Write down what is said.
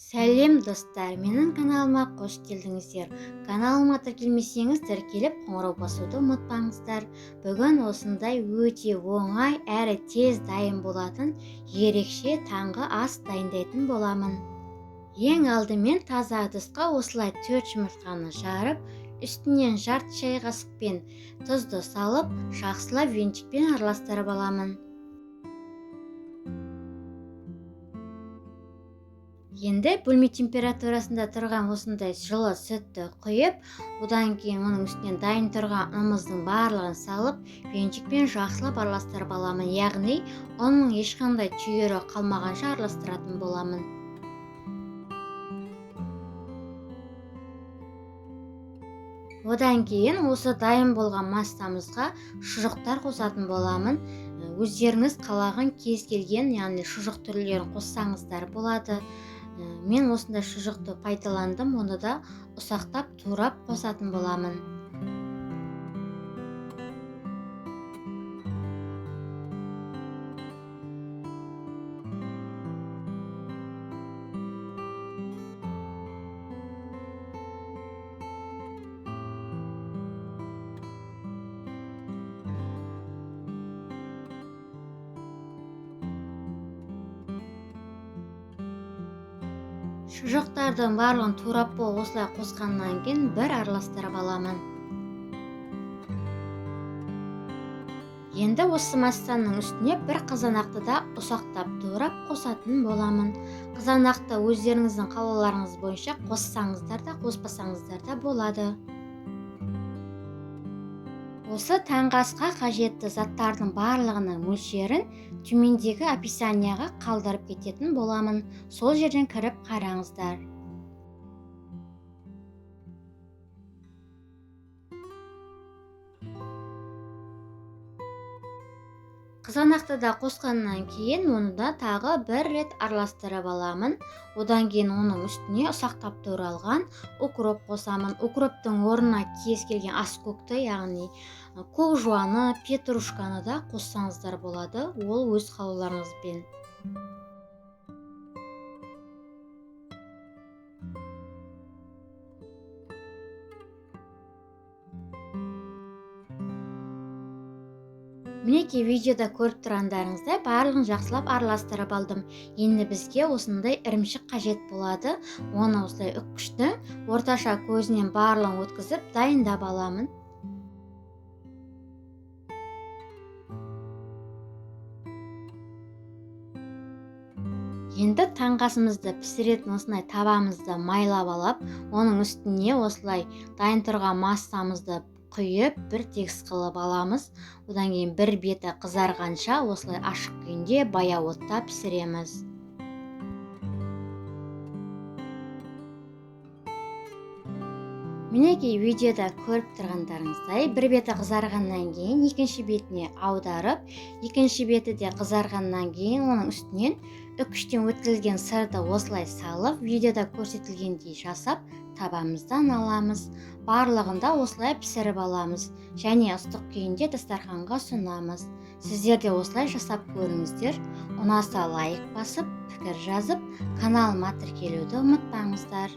Сәлем достар, менің каналыма қош келдіңіздер. Каналыма тіркелмесеңіз, тіркеліп қоңырау басуды ұмытпаңыздар. Бүгін осындай өте оңай әрі тез дайын болатын ерекше таңғы ас дайындайтын боламын. Ең алдымен таза ыдысқа осылай 4 жұмыртқаны жарып, үстінен жарты шай қасықпен тұзды салып, жақсылап венчикпен араластырып аламын. Енді бөлме температурасында тұрған осындай жылы сүтті құйып, одан кейін оның үстінен дайын тұрған ұнымыздың барлығын салып, венчикпен жақсылап араластырып аламын. Яғни ұнның ешқандай түйірі қалмағанша араластыратын боламын. Одан кейін осы дайын болған массамызға шұжықтар қосатын боламын. Өздеріңіз қалаған кез келген, яғни шұжық түрлерін қоссаңыздар болады. Мен осындай шұжықты пайдаландым, оны да ұсақтап турап қосатын боламын. Шұжықтардың барлығын турап болып осылай қосқаннан кейін бір араластырып аламын. Енді осы массаның үстіне бір қызанақты да ұсақтап турап қосатын боламын. Қызанақты өздеріңіздің қалауларыңыз бойынша қоссаңыздар да, қоспасаңыздар да болады. Осы таңғы асқа қажетті заттардың барлығының мөлшерін төмендегі описанияға қалдырып кететін боламын. Сол жерден кіріп қараңыздар. Қызанақты да қосқаннан кейін оны да тағы бір рет араластырып аламын. Одан кейін оның үстіне ұсақтап туралған укроп қосамын. Укроптың орнына кез келген аскөкті, яғни көк жуаны, петрушканы да қоссаңыздар болады. Ол өз қалауларыңызбен. Мінекей видеода көріп тұрғандарыңыздай барлығын жақсылап араластырып алдым. Енді бізге осындай ірімшік қажет болады. Оны осылай үккіштің орташа көзінен барлығын өткізіп дайындап аламын. Енді таңғы асымызды пісіретін осындай табамызды майлап алып, оның үстіне осылай дайын тұрған массамызды құйып, бір тегіс қылып аламыз. Одан кейін бір беті қызарғанша осылай ашық күйінде баяу отта пісіреміз. Мінекей видеода көріп тұрғандарыңыздай бір беті қызарғаннан кейін екінші бетіне аударып, екінші беті де қызарғаннан кейін оның үстінен үкіштен өткізілген сырды осылай салып, видеода көрсетілгендей жасап табамыздан аламыз. Барлығында осылай пісіріп аламыз және ыстық күйінде дастарханға ұсынамыз. Сіздер де осылай жасап көріңіздер. Ұнаса лайк басып, пікір жазып, каналыма тіркелуді ұмытпаңыздар.